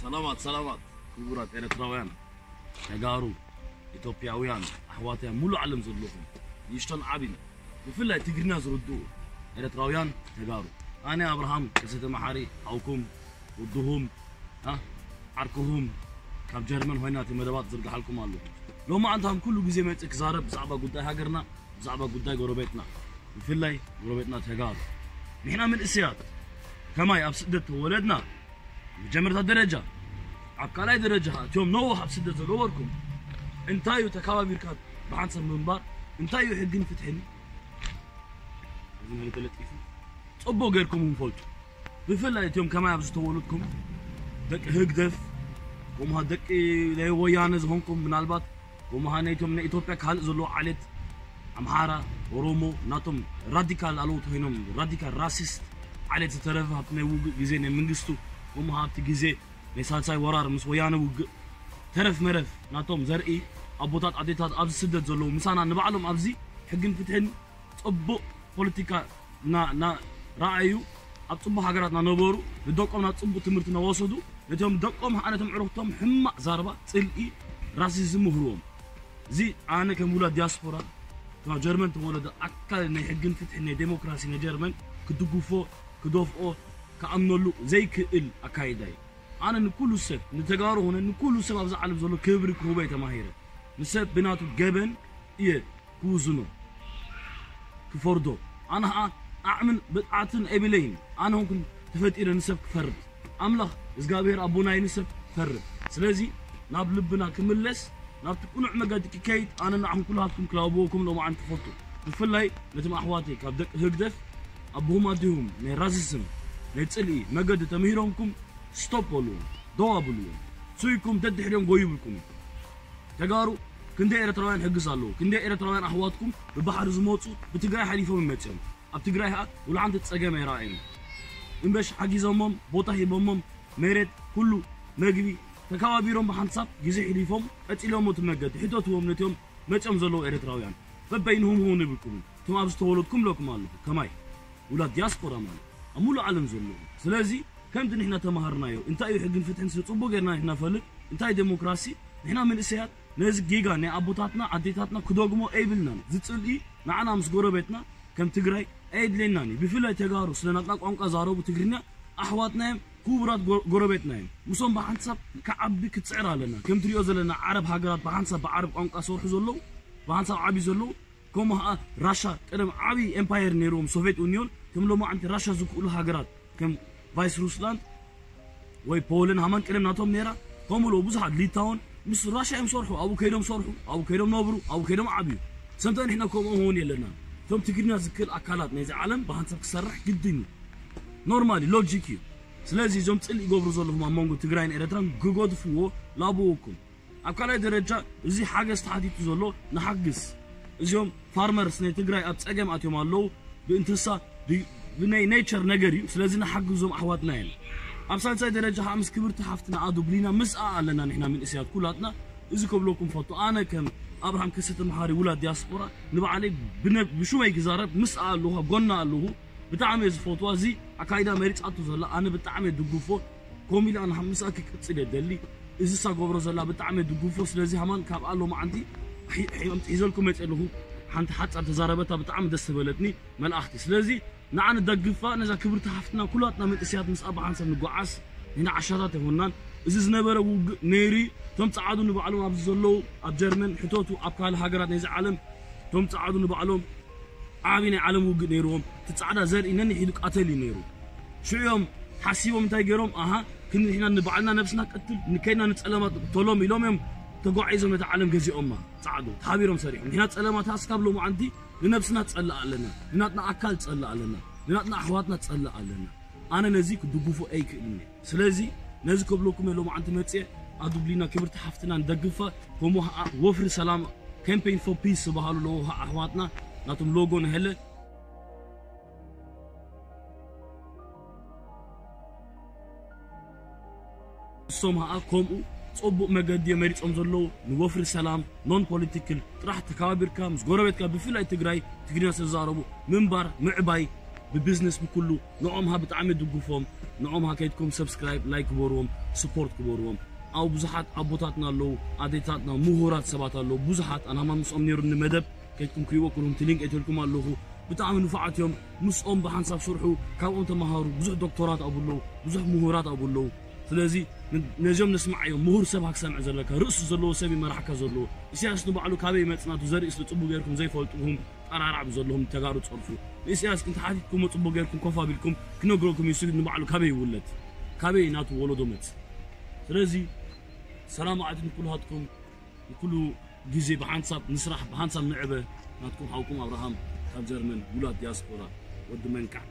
ሰላማት ሰላማት ክቡራት ኤርትራውያን፣ ተጋሩ፣ ኢትዮጵያውያን ኣሕዋትያ፣ ሙሉእ ዓለም ዘለኹም ንእሽቶን ዓቢን፣ ብፍላይ ትግርኛ ዝርድኡ ኤርትራውያን ተጋሩ፣ ኣነ ኣብርሃም ከሰተ መሓሪ ሓውኩም፣ ወድኹም፣ ኣ፣ ዓርክኹም ካብ ጀርመን ኮይና እቲ መደባት ዝርግሓልኩም ኣለኹ። ሎማዓንቲ ከም ኩሉ ግዜ መፅእ ክዛረብ ብዛዕባ ጉዳይ ሃገርና፣ ብዛዕባ ጉዳይ ጎረቤትና፣ ብፍላይ ጎረቤትና ተጋሩ። ንሕና መንእሰያት ከማይ ኣብ ስደት ተወለድና፣ መጀመርታ ደረጃ፣ ኣብ ካልኣይ ደረጃ እቲኦም ነዋሕ ኣብ ስደት ዝገበርኩም፣ እንታይ እዩ ተከባቢርካ ብሓንሳብ ምንባር? እንታይ እዩ ሕግን ፍትሕን? እዚ ነገር ተለጢፉ ጽቡቅ ጌርኩም ፈልጡ። ብፍላይ እቲኦም ከማይ ኣብ ዝተወለድኩም ደቂ ህግደፍ፣ ከምኡ ደቂ ናይ ወያነ ዝኾንኩም፣ ምናልባት ከምኡ ነቶም ናይ ኢትዮጵያ ካልእ ዘለዎ ዓሌት ኣምሓራ፣ ኦሮሞ፣ ናቶም ራዲካል ኣለዉ ተኮይኖም፣ ራዲካል ራሲስት ዓሌት ዝተረፈ ኣብቲ ናይ ውግእ ግዜ ናይ መንግስቱ፣ ከምኡ ኣብቲ ግዜ ናይ ሳልሳይ ወራር ምስ ወያነ ውግእ ተረፍ መረፍ ናቶም ዘርኢ ኣቦታት ኣዴታት ኣብዚ ስደት ዘለዉ ምሳና ንባዕሎም ኣብዚ ሕግን ፍትሕን ጽቡቕ ፖለቲካ እና-፣ እና-፣ ረኣዩ ኣብ ጽቡቕ ሃገራት እናነበሩ ንደቆም ናብ ጽቡቕ ትምህርቲ እናወሰዱ ነቶም ደቆም ኸዓ ነቶም ዕሩኽቶም ሕማቕ ዛረባ፣ ጽልኢ፣ ራሲዝም ምህርዎም። እዚ ኣነ ከም ውላድ ዲያስፖራ ካብ ጀርመን ተወለደ ኣካል ናይ ሕግን ፍትሕን ናይ ዴሞክራሲ ናይ ጀርመን ክድግፎ፣ ክደፍኦ፣ ክኣምነሉ ዘይክእል ኣካይዳ እዩ። ኣነ ንኩሉ ሰብ፣ ንተጋሩ ኾነ ንኩሉ ሰብ ኣብዚ ዓለም ዘሎ ክብሪ ክህቦ እየ ተማሂረ። ንሰብ ብናቱ ገበን እየ ክውዝኖ፣ ክፈርዶ። ኣነ ኸዓ ዓቕምን ብቕዓትን የብለይን። ኣነ ኹንኩን ተፈጢረ ንሰብ ክፈርድ። ኣምላኽ እግዚኣብሔር ኣቦና እዩ ንሰብ ክፈርድ። ስለዚ ናብ ልብና ክምለስ፣ ናብቲ ቅኑዕ መገዲ ክከይድ ኣነ ንዓኹም ኩላትኩም ክላበወኩም ሎማዓንቲ ክፈቱ። ብፍላይ ነቶም ኣሕዋተይ ካብ ደቂ ህግደፍ ኣቦኹም ኣዲኹም ናይ ራሲዝም ናይ ጽልኢ መገዲ ተምሂሮምኩም ስቶፕ በልዎም፣ ደው ኣብልዎም። ስኢንኩም ደድሕሪኦም ጎዩ ይብልኩም እዩ። ተጋሩ ክንደይ ኤርትራውያን ሕግስ ኣለዉ። ክንደይ ኤርትራውያን ኣሕዋትኩም ብባሕሪ ዝመጹ ብትግራይ ሓሊፎም እዮም መጺኦም። ኣብ ትግራይ ኸኣ ውላ ሓንቲ ጸገም ኣይረኣዩን። እምበሽ ሓጊዞሞም፣ ቦታ ሂቦሞም፣ መሬት፣ ኩሉ፣ መግቢ፣ ተከባቢሮም ብሓንሳብ ግዜ ሕሊፎም ቀጺሎሞ እቲ መገዲ። ሕተትዎም ነቲኦም መጺኦም ዘለዉ ኤርትራውያን። በበይንኹም ኹኑ ይብልኩም። እቶም ኣብ ዝተወለድኩም እብለኩም ኣለኹ። ከማይ ውላድ ዲያስፖራ ማለት ኣብ ሙሉእ ዓለም ዘለዉ። ስለዚ ከምቲ ንሕና ተማሃርናዮ እንታይ እዩ ሕግን ፍትሕን ስለ ጽቡቅ ጌርና ንሕና ፈልጥ። እንታይ ዴሞክራሲ? ንሕና መንእሰያት ነዚ ጌጋ ናይ ኣቦታትና ኣዴታትና ክደግሞ ኣይብልናን። ዝጽልኢ ንዓና ምስ ጎረቤትና ከም ትግራይ ኣየድልየናን እዩ። ብፍላይ ተጋሩ ስለ ናትና ቋንቋ ዛረቡ ትግርኛ ኣሕዋትና እዮም፣ ክቡራት ጎ-፣ ጎረቤትና እዮም። ምስኦም ብሓንሳብ ክዓቢ ክትጽዕር ኣለና። ከም ትሪኦ ዘለና ዓረብ ሃገራት ብሓንሳብ ብዓረብ ቋንቋ ሰርሑ ዘለዉ፣ ብሓንሳብ ዓቢ ዘለዉ፣ ከምኡ ኸዓ ራሻ ቀደም ዓቢ ኤምፓየር ነይርዎም ሶቪየት ዩኒዮን፣ ከም ሎማዓንቲ ራሻ ዝክእሉ ሃገራት ከም ቫይስ ሩስላንድ ወይ ፖለን ሃማን ቀደም ናቶም ነይራ፣ ከምኡ ሎ ብዙሓት ሊታውን ምስ ራሻ እዮም ሰርሑ፣ ኣብኡ ከይዶም ሰርሑ፣ ኣብኡ ከይዶም ነብሩ፣ ኣብኡ ከይዶም ዓብዩ። ሰምተ ንሕና ከምኡ ኸውን የለና። እቶም ትግርኛ ዝክእል ኣካላት ናይዚ ዓለም ብሓንሳብ ክሰርሕ ግድን እዩ። ኖርማሊ ሎጂክ እዩ። ስለዚ እዞም ጽልኢ ይገብሩ ዘለኹም ኣብ መንጎ ትግራይን ኤርትራን ክገድፍዎ ላብወኩም። ኣብ ካልኣይ ደረጃ እዚ ሓገዝ ተሓቲቱ ዘሎ ንሓግዝ። እዚኦም ፋርመርስ ናይ ትግራይ ኣብ ጸገም ኣትዮም ኣለዉ። ብእንስሳ ብ-፣ ብናይ ኔቸር ነገር እዩ። ስለዚ ንሓግዞም ኣሕዋትና እዮም። ኣብ ሳልሳይ ደረጃ ኸዓ ምስ ክብርቲ ሓፍትና ኣዱ ብሊና ምስኣ ኣለና ንሕና መንእሰያት ኩላትና። እዚ ከብለኩም ፈቱ ኣነ ከም ኣብርሃም ከሰተ መሓሪ ውላድ ዲያስፖራ ንባዕለይ ብነ-፣ ብሹመይ ክዛረብ ምስኣ ኣለኹ፣ ኣብ ጎና ኣለኹ። ብጣዕሚ እየ ዝፈትዋ። እዚ ኣካይዳ መሪጻቶ ዘላ ኣነ ብጣዕሚ እየ ድግፎ። ከምኡ ኢለ ኣነ ምስኣ ክቅጽል እየ ደሊ። እዚ እሳ ገብሮ ዘላ ብጣዕሚ እየ ድግፎ። ስለዚ ሃማን ካብ ኣሎ መዓንቲ ሒ-፣ ሒ-፣ ሒዘልኩም መጽእ ኣለኹ። ሓንቲ ሓጻር ተዛረበታ ብጣዕሚ ደስ ተበለትኒ መልኣኽቲ። ስለዚ ንዓ ንደግፋ፣ ነዛ ክብርቲ ሓፍትና ኩላትና መንእሰያት ምስኣ ብሓንሳብ ንጓዓዝ። ንሕና ዓሻታት ኣይኮንናን። እዚ ዝነበረ ውግእ ነይሩ እዩ። እቶም ጸዓዱ ንባዕሎም ኣብዚ ዘለዉ ኣብ ጀርመን ሕተቱ፣ ኣብ ካልእ ሃገራት ናይዚ ዓለም እቶም ጸዓዱ ንባዕሎም ዓቢ ናይ ዓለም ውግእ ነይርዎም። እቲ ጻዕዳ ዘርኢ ነንሒዱ ቃተል እዩ ነይሩ። ሽዑ እዮም ሓሲቦም እንታይ ገይሮም፣ ኣሃ፣ ክንድሕና ንባዕልና ነብስና ቀትል፣ ንከይና ንጸለማት ንቅተሎም ኢሎም እዮም ተጓዒዞም ነቲ ዓለም ገዚኦማ። ጻዕዱ ተሓቢሮም ሰሪሖም። ንሕና ጸለማት ኣስካብ ሎማዓንቲ ንነብስና ጸላእ ኣለና፣ ንናትና ኣካል ጸላእ ኣለና፣ ንናትና ኣሕዋትና ጸላእ ኣለና። ኣነ ነዚ ክድግፎ ኣይክእልን እየ። ስለዚ ነዚ ከብለኩም እየ ሎማዓንቲ መጽየ ኣዱብሊና ክብርቲ ሓፍትና ንደግፋ። ከምኡ ኸዓ ወፍሪ ሰላም፣ ካምፔን ፎር ፒስ ዝበሃሉ ኣለዉ ኸዓ ኣሕዋትና ናቶም ሎጎ ንሀለ። ንሶም ኸዓ ከምኡ ጽቡቕ መገዲ እዮም መሪጾም ዘለዉ። ንወፍሪ ሰላም ኖን ፖለቲካል ጥራሕ ተከባቢርካ ምስ ጎረቤትካ ብፍላይ ትግራይ ትግርኛ ስለ ዝዛረቡ ምንባር ምዕባይ ብቢዝነስ ብኩሉ ንዖም ኸዓ ብጣዕሚ ድግፎም። ንዖም ከይድኩም subscribe፣ like ግበርዎም፣ support ግበርዎም። ኣብ ብዙሓት ኣቦታትና ኣለዉ፣ ኣዴታትና፣ ምሁራት ሰባት ኣለዉ። ብዙሓት ኣናማ ምስኦም ነይሩ ንመደብ ከይድኩም ክሪእዎ ኩሉም ትሊንክ እትልኩም ኣለኹ። ብጣዕሚ ንፉዓት እዮም። ምስኦም ብሓንሳብ ስርሑ፣ ካብኦም ተመሃሩ። ብዙሕ ዶክተራት ኣብኡ ኣለዉ፣ ብዙሕ ምሁራት ኣብኡ ኣለዉ። ስለዚ ን-፣ ነዚኦም ነስምዓዮም። ምሁር ሰብ ሃክሰምዕ ዘለካ፣ ርእሲ ዘለዎ ሰብ ይመራሕካ ዘለዎ። ኢሳያስ ንባዕሉ ካበይ ይመጽእ ናቱ ዘርኢ ስለ ጽቡቅ ጌርኩም ዘይፈልጥኩም ጠራራዕ ብዘለኹም ተጋሩ ጸርፉ። ንኢሳያስ ግን ተሓቲትኩሞ ጽቡቅ ጌርኩም ኮፍ ኣቢልኩም ክነግረኩም እዩ፣ ስግድ ንባዕሉ ካበይ ይውለድ፣ ካበይ ናቱ ወለዶ መጽእ። ስለዚ ሰላም መዓልቲ ንኩልሃትኩም፣ ንኩሉ ግዜ ብሓንሳብ ንስራሕ፣ ብሓንሳብ ንዕበ። ናትኩም ሓውኩም ኣብርሃም ካብ ጀርመን፣ ውላድ ዲያስፖራ፣ ወዲ መንካዕ።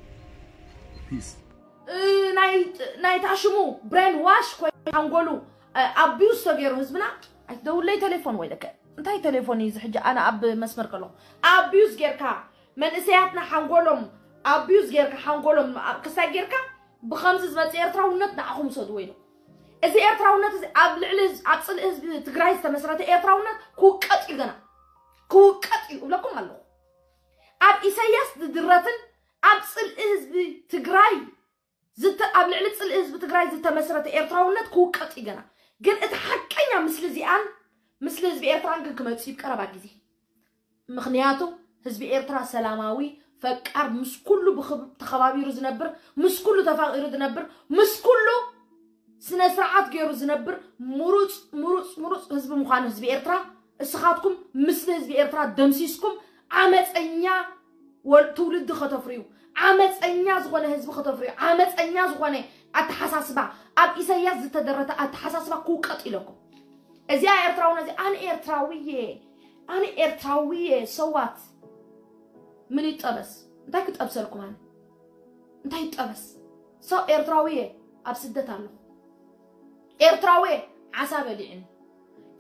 ፒስ። እ፣ ናይ ናይ ታሽሙ ብሬን ዋሽ ኮይኑ ሓንጎሉ፣ እ፣ ኣቢዩዝ ተገይሩ ህዝብና። ኣይትደውለይ ቴሌፎን ወይ ለከ እንታይ ቴሌፎን እዩ እዚ ሕጂ ኣነ ኣብ መስመር ከለኹ ኣቢዩዝ ጌርካ መንእሰያትና ሓንጎሎም ኣቢዩዝ ጌርካ ሓንጎሎም ኣብ ክሳይ ጌርካ ብኸምዚ ዝመጽእ ኤርትራውነት ንዓኹም ውሰድዎ ኢሎም። እዚ ኤርትራውነት እዚ ኣብ ልዕሊ ህዝ- ኣብ ጽልኢ ህዝቢ ትግራይ ዝተመስረተ ኤርትራውነት ክውቀጥ እዩ ገና ክውቀጥ እዩ እብለኩም ኣለኹ። ኣብ ኢሳያስ ዝድረትን ኣብ ጽልኢ ህዝቢ ትግራይ ዝተ- ኣብ ልዕሊ ጽልኢ ህዝቢ ትግራይ ዝተመስረተ ኤርትራውነት ክውቀጥ እዩ ገና። ግን እቲ ሓቀኛ ምስሊ እዚኣን ምስሊ ህዝቢ ኤርትራን ግን ክመጽእ እዩ ቀረባ ግዜ። ምኽንያቱ ህዝቢ ኤርትራ ሰላማዊ ፈቃር ምስ ኩሉ ብኽብ- ተኸባቢሩ ዝነብር ምስ ኩሉ ተፋቒሩ ዝነብር ምስ ኩሉ ስነ ስርዓት ገይሩ ዝነብር ምሩፅ ምሩፅ ምሩፅ ህዝቢ ምዃኑ ህዝቢ ኤርትራ እስኻትኩም ምስሊ ህዝቢ ኤርትራ ደምሲስኩም ዓመፀኛ ወል- ትውልዲ ከተፍርዩ ዓመፀኛ ዝኾነ ህዝቢ ከተፍርዩ ዓመፀኛ ዝኾነ ኣተሓሳስባ ኣብ ኢሳያስ ዝተደረተ ኣተሓሳስባ ክውቀጥ ኢለኩም። እዚኣ ኤርትራውነት እዚ ኣነ ኤርትራዊ እየ ኣነ ኤርትራዊ እየ ሰዋት ምን ይጠበስ እንታይ ክጠብሰልኩም ኣነ እንታይ ይጠበስ ሰው ኤርትራዊ እየ ኣብ ስደት ኣለኹ ኤርትራዊ እየ ዓሳ በሊዕኒ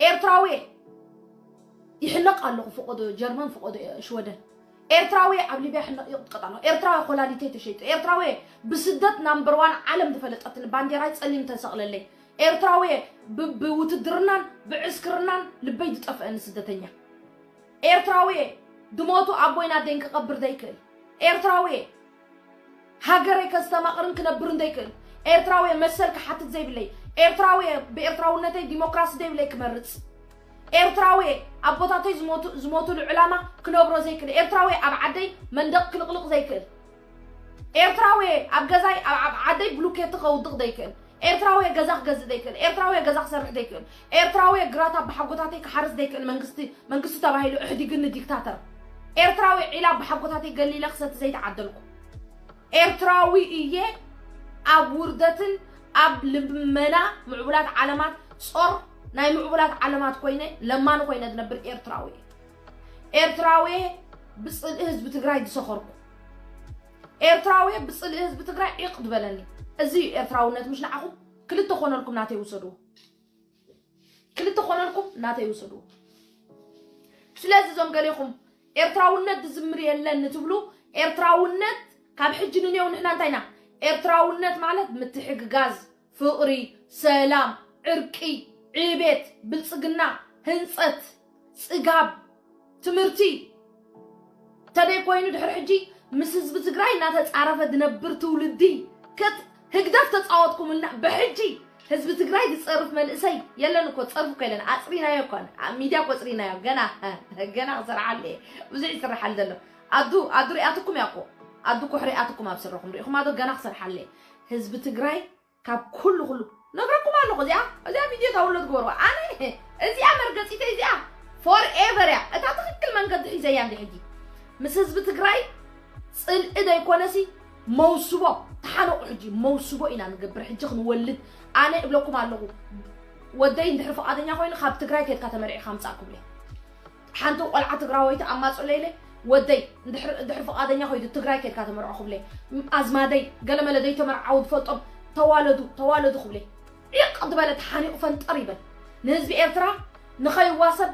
ኤርትራዊ እየ ይሕነቕ ኣለኹ ፍቆዶ ጀርመን ፍቆዶ ሽወደን ኤርትራዊ እየ ኣብ ሊብያ ይሕነቕ ይቕጥቀጥ ኣለኹ ኤርትራዊ እየ ኮላሊተይ ተሸይጡ ኤርትራዊ እየ ብስደት ናምበር ዋን ዓለም ዝፈለጠትኒ ባንዴራይ ጸሊም ተሰቕለለይ ኤርትራዊ እየ ብ- ብውትድርናን ብዕስክርናን ልበይ ዝጠፍአኒ ስደተኛ ኤርትራዊ እየ ድሞቱ ኣቦይን ኣደይን ክቐብር ዘይክእል ኤርትራዊ እየ ሃገረይ ከስተማቕርን ክነብርን ዘይክእል ኤርትራዊ እየ መሰል ክሓትት ዘይብለይ ኤርትራዊ እየ ብኤርትራውነተይ ዲሞክራሲ ዘይብለይ ክመርጽ ኤርትራዊ እየ ኣቦታተይ ዝሞቱ- ዝሞቱሉ ዕላማ ክነብሮ ዘይክእል ኤርትራዊ እየ ኣብ ዓደይ መንደቕ ክልቕልቕ ዘይክእል ኤርትራዊ እየ ኣብ ገዛይ ኣብ ኣብ ዓደይ ብሉኬቲ ከውድቕ ዘይክእል ኤርትራዊ እየ ገዛ ክገዝእ ዘይክእል ኤርትራዊ እየ ገዛ ክሰርሕ ዘይክእል ኤርትራዊ እየ ግራት ኣባሓጎታተይ ክሓርስ ዘይክእል መንግስቲ መንግስቲ ተባሂሉ እሕዲግኒ ዲክታተር ኤርትራዊ ዒላ ኣባሓጎታተይ ገሊለ ክሰቲ ዘይተዓደልኩ ኤርትራዊ እየ ኣብ ውርደትን ኣብ ልመና ምዕቡላት ዓለማት ጾር ናይ ምዕቡላት ዓለማት ኮይነ ለማኒ ኮይነ ዝነብር ኤርትራዊ እየ ኤርትራዊ እየ ብጽልኢ ህዝቢ ትግራይ ዝሰኸርኩ ኤርትራዊ እየ ብጽልኢ ህዝቢ ትግራይ ዒቕ ዝበለኒ እዚ እዩ ኤርትራውነት ምሽ ንዓኹም ክልተ ኮነልኩም ናተይ ውሰድዎ ክልተ ኮነልኩም ናተይ ውሰድዎ ስለዚ እዞም ገሌኹም ኤርትራውነት ዝዝምር የለን ንትብሉ ኤርትራውነት ካብ ሕጂ ንኔው ንሕና እንታይ ኢና ኤርትራውነት ማለት ምትሕግጋዝ ፍቕሪ ሰላም ዕርቂ ዕቤት ብልጽግና ህንጸት ጽጋብ ትምህርቲ ተደይ ኮይኑ ድሕሪ ሕጂ ምስ ህዝቢ ትግራይ እናተፃረፈ ዝነብር ትውልዲ ክት ህግደፍ ተፃወትኩምልና ብሕጂ ህዝቢ ትግራይ ዝፀርፍ መንእሰይ የለን እኮ ፀርፍ እኮ የለን ኣፅሪናዮ እኮ ኣብ ሚድያ ቆፅሪናዮ ገና ገና ክሰርሓሉ እየ ብዙሕ ይስርሓል ዘሎ ኣዱ ኣዱ ሪኣትኩም እያ እኮ ኣዱ እኮ ሪኣትኩም ኣብ ስረኹም ሪኢኹም ኣዶ ገና ክሰርሓሉ እየ ህዝቢ ትግራይ ካብ ኩሉ ኩሉ ነግረኩም ኣለኹ እዚኣ እዚኣ ቪድዮ ዳውንሎድ ግበርዋ ኣነ እዚኣ መርገፂተይ እዚኣ ፎር ኤቨር እያ እታ ትኽክል መንገዲ ሒዘያ እንዲ ሕጂ ምስ ህዝቢ ትግራይ ፅልኢ ዘይኮነሲ መውስቦ ተሓነቑ ሕጂ መውስቦ ኢና ንገብር ሕጂ ክንወልድ ኣነ እብለኩም ኣለኹ ወደይ እንድሕር ፍቓደኛ ኮይኑ ካብ ትግራይ ከድካ ተመሪዒ ካምፃእ ክብለ ሓንቲ ቆልዓ ትግራወይቲ ኣማፅለይለ ወደይ እንድሕር ፍቓደኛ ኮይኑ ትግራይ ከድካ ተመርዖ ክብለ ኣዝማደይ ገለመለ ዘይተመርዓው ዝፈልጦም ተዋለዱ ተዋለዱ ክብለ ዒቕ ዝበለ ተሓኒቑ ፈንጠር ይበል ንህዝቢ ኤርትራ ንኸይዋሰብ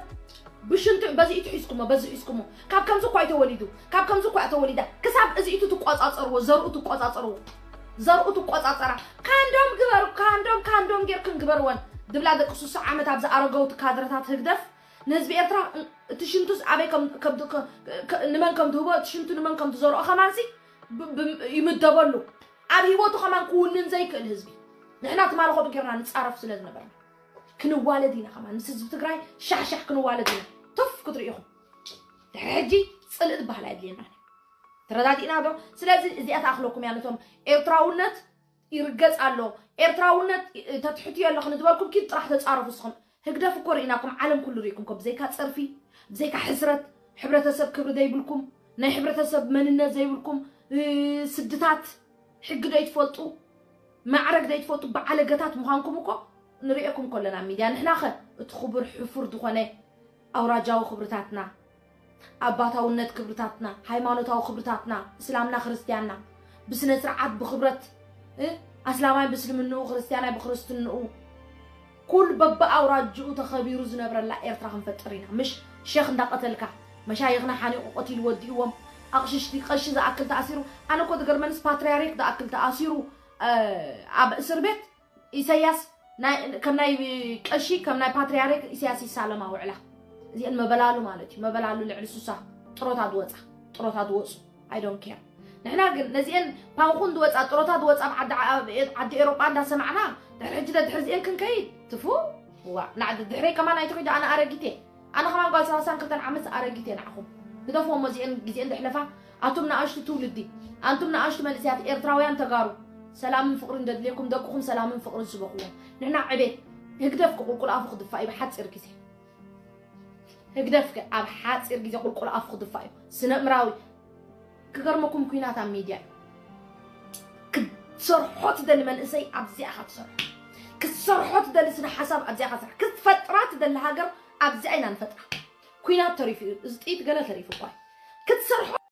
ብሽንቱ በዚ ኢቱ ሒዝኩሞ በዚ ሒዝኩሞ ካብ ከምዚ እኳ እዩ ተወሊዱ ካብ ከምዚ እኳ ተወሊዳ ክሳብ እዚ ኢቱ ትቆጻጸርዎ ዘርኡ ትቆጻጸርዎ ዘርኡ ትቆጻጸራ ካንዶም ግበሩ ካንዶም ካንዶም ጌርክን ግበርወን ድብላ ደቂ ሱሳ ዓመት ኣብዚ ኣረገውቲ ካድረታት ህግደፍ ንህዝቢ ኤርትራ እቲ ሽንቱስ ኣበይ ንመን ከም ትህቦ እቲ ሽንቱ ንመን ከም ትዘርኦ ከማንሲ ይምደበሉ ኣብ ህይወቱ ከማን ክውንን ዘይክእል ህዝቢ። ንሕና ትማሊ ከምኡ ጌርና ንጻረፍ ስለ ዝነበርና። ክንዋለድ ኢና ከማን። ምስ ህዝቢ ትግራይ ሻሕሻሕ ክንዋለድ ኢና። ቶፍ ክትርኢ ኢኹም። ድሕሪ ሕጂ ጽልኢ ዝበሃል ኣየድልየናን። ተረዳዲእና ዶ? ስለዚ እዚኣ ትኣኽለኩም እያ ነቶም ኤርትራውነት ይርገጽ ኣሎ። ኤርትራውነት ተትሕትዮ ኣለኽን ዝበልኩም ኪድ ጥራሕ ተጻረፉ እስኹም። ህግደፍ እኮ ርኢናኩም፣ ዓለም ኩሉ ርኢኩም እኮ ብዘይካ ጸርፊ፣ ብዘይካ ሕስረት፣ ሕብረተሰብ ክብሪ ዘይብልኩም፣ ናይ ሕብረተሰብ መንነት ዘይብልኩም፣ እ፣ ስድታት፣ ሕጊ ዘይትፈልጡ፣ ማዕረግ ዘይትፈልጡ፣ በዓለገታት ምዃንኩም እኮ ንርእየኩም እኮ ኣለና ኣብ ሚድያ። ንሕናኸ እቲ ክቡር ሕፉር ዝኾነ ኣውራጃዊ ክብርታትና፣ ኣባታውነት ክብርታትና፣ ሃይማኖታዊ ክብርታትና፣ እስላምና ክርስትያንና፣ ብስነ ስርዓት ብክብረት፣ እ፣ ኣስላማይ ብእስልምንኡ፣ ክርስትያናይ ብክርስትንኡ፣ ኩል በብኣውራጅኡ ተኸቢሩ ዝነብረላ ኤርትራ ክንፈጥር ኢና። ምሽ ሸኽ እንዳቐተልካ፣ መሻይኽና ሓኒቑ ቀቲሉ ወዲእዎም፣ ኣቕሽሽቲ ቀሺ ዝኣክል ተኣሲሩ። ኣነ እኮ ዝገርመንስ ፓትርያርክ ዝኣክል ተኣሲሩ፣ እ፣ ኣብ እስር ቤት ኢሳያስ ናይ፣ ከም ናይ ቀሺ፣ ከም ናይ ፓትርያርክ ኢሳያስ ይሳለማ ውዕላ። እዚአን መበላሉ ማለት እዩ። መበላሉ ልዕሊ ሱሳ ጥሮታ ዝወጻ፣ ጥሮታ ዝወጹ። I don't care። ንሕና ግን ነዚአን ፓንኹን ዝወጻ፣ ጥሮታ ዝወጻ ኣብ ዓዲ፣ ኣብ ዓዲ ኤሮጳ እንዳሰማዕና፣ ድሕሪ ሕጂ ደድሕሪ እዚአን ክንከይድ፣ ትፉ፣ ዋ፣ ንዓ ድሕረይ ከማን ኣይትኺዱ፣ ኣነ ኣረጊት እየ። ኣነ ከማን ጓል ሰላሳን ክልተን ዓመት ኣረጊት እየ ንዓኹም። ግደፍዎም እዚአን ግዜአን ዘሕለፋ፣ ኣቱም ንኣሽቱ ትውልዲ፣ ኣንቱም ንኣሽቱ መንእሰያት ኤርትራውያን ተጋሩ፣ ሰላምን ፍቕርን ደድልየኩም ደቅኹም ሰላምን ፍቕርን ስበኽዎም። ንሕና ዕቤት፣ ህግደፍ ቁልቁል ኣፉ ክድፋእ እዩ ብሓጺር ግዜ። ህግደፍ ከ ኣብ ሓጺር ግዜ ቁልቁል ኣፉ ክድፋእ እዩ። ስነ እምራዊ ክገርመኩም፣ ኩናት ኣብ ሚድያ እዩ። ክትሰርሖ ትደሊ መንእሰይ ኣብዚኣ ኢኻ ትሰርሖ። ክትሰርሖ ትደሊ ስነ ሓሳብ ኣብዚኣ ኢኻ ትሰርሖ። ክትፈጥራ ትደሊ ሃገር ኣብዚኣ ኢና ንፈጥራ። ኩናት ተሪፉ እዩ። እዚ ጥይት ገለ ተሪፉ እኳ እዩ። ክትሰርሖ